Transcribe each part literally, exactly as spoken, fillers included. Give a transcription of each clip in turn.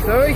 Sorry.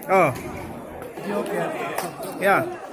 Oh. Yeah.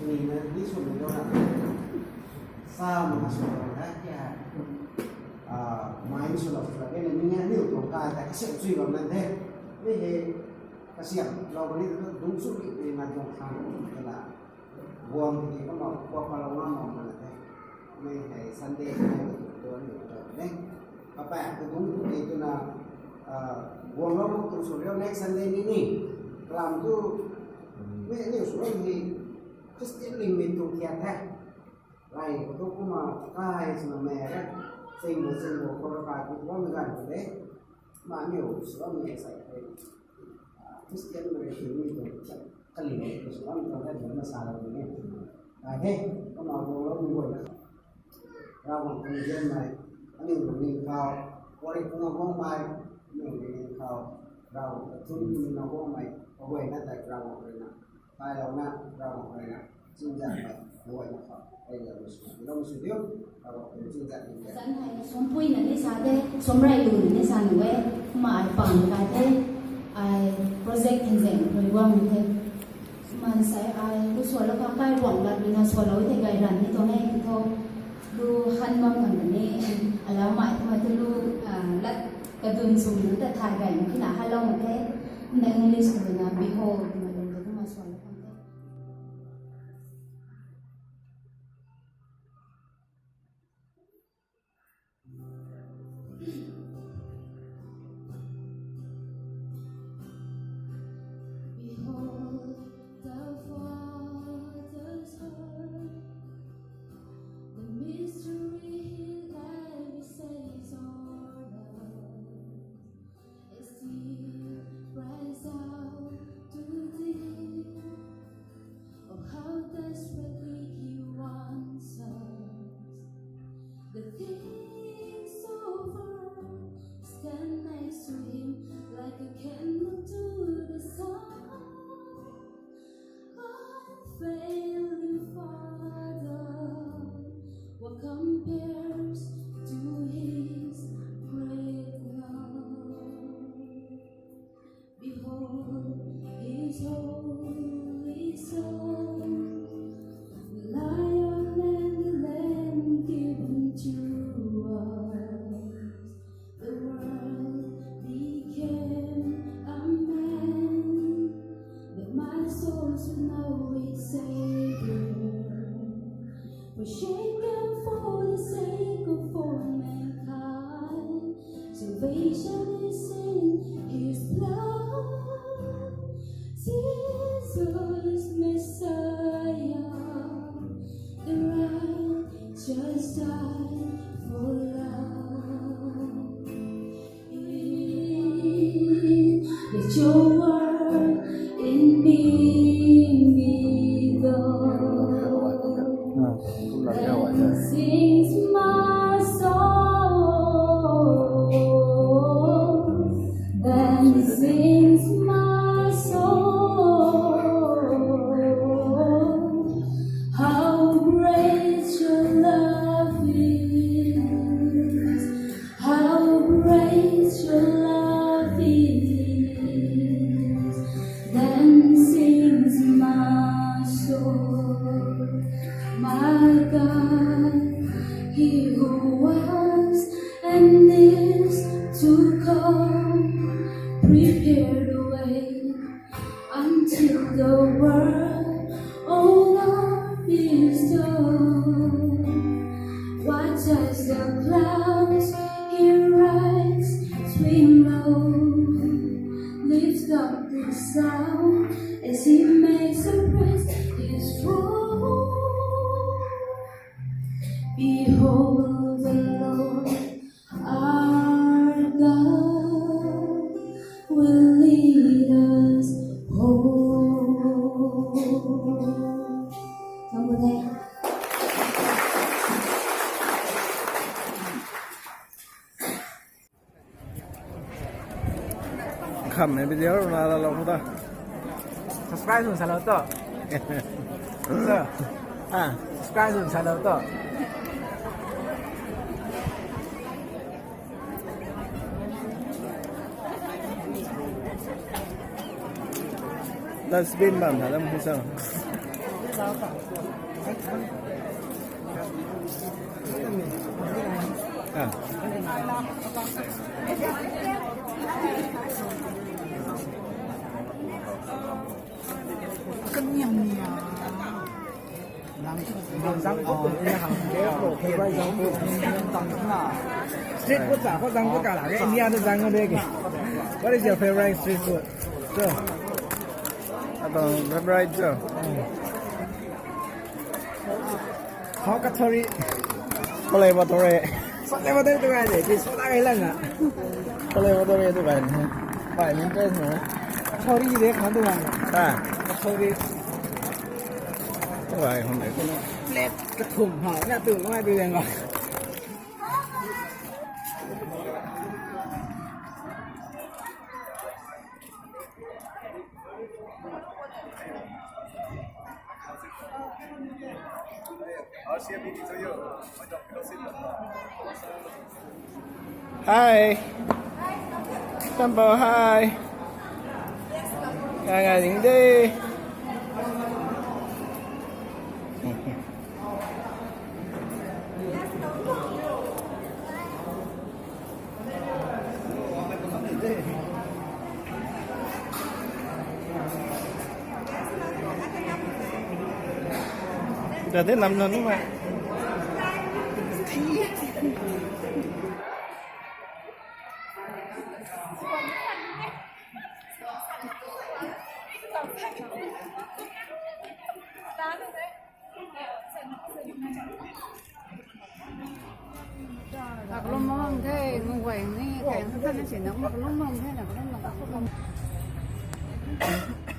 Ni na ni sw ni lo na. Sa ma sw lo na kya. Ah, mai sw lo sw lo ke ni ni ni tuang kai ta kasi chui bam na de. Ni he kasi lo ni tu dung sw ni ni na tuang khang na. Guang tiki kumna kuak pa lou ngam mak na the. Mei hei Sunday hei tuan ni tuan ne. Kapaek tu dungc tiki twna, ah, guang lou mak tuang sw riu next Sunday ni ni. Kalam tu, mei aniu sw ram hei Christian ling mei tuang thiat the. Rai khou tu kumna kai swna mei re. Sing bo sing bo khou ra kai tu guang ganv khou de. Ma aniu sw ram hei sai hei. Christian mei hei mi tuang thiat kali hei sw ram tuang hei tuang na sa lou ni. Ai the, kumna guang lou ni guay na. Ravguangc tuang zianmei, aniu lungning khou, Korinth na guangmei, aniu lungning khou, Ravguangc ta thun na guangmei, kaguayna tei Ravguangc rui na, tailouna Ravguangc rui na, chingzanmei, kaguayna khou, ei lou sw, lou sw diu, Ravguangc rui chingzan diu. Zan hei na sumpui na ni sa de, sumrai lu na ni sa nu e, kumna ai pang kai the, ai project thinzeng rui guang the. Maansei ai lu sualou khang kai ruang lat rui na sualou the gay ran ni tuang e ti thu. Lu han bam khang ni, alau mai tu mai tu lu, ah, lat kadun sum lu ta thay gay ni kina halou mak the. Na English tu na behold, na lu tu ma sualou khang the. Behold, the Father's heart, the mystery he lays on us, as he cries out to thee. Oh, how desperately he wants us. The things of earth stand next to him like a candle to the sun. Unfailing Father, what compares to his great love? Behold his holy Son, the Lion and the Lamb given to us. The world became a man, that my soul should know its Savior. For shame and for the sake of all mankind, salvation is in his blood. Jesus Messiah, the righteous die for love. Let your word in me be done. Then sings my soul, then sings my soul, how great your love is. How great your love is, then sings my soul. My God, he who was and is to come, prepared a way until the world all of his throne. Watch as the clouds he rides swing low, lifts up the sound as he makes a praise his throne. Behold the Lord, our God will lead us home. Kham e video na la lo ta. Subscribe sw salou to. Sir. Ah, subscribe sw salou to. Dustbin bam tha lam hu sa. Street food sa, ko zang ko ka la, India na zang ko de ke. What is your favorite street food? So, atang favorite so. How kachori? Palei bhature. Palei bhature tu kan de, this palei lang na. Palei bhature tu kan. Bai min pe na. Kachori de khan tu kan. Ha. Kachori. Bai hum de. Plate kathum ha, na tu ngai tu yang. Hi. Tambo, hi. Ngai ngai ding de. Dah de nam nam ma. Nakalum mang the, ngu guay ni, kay na sa na si na, nakalum mang the, nakalum mang the.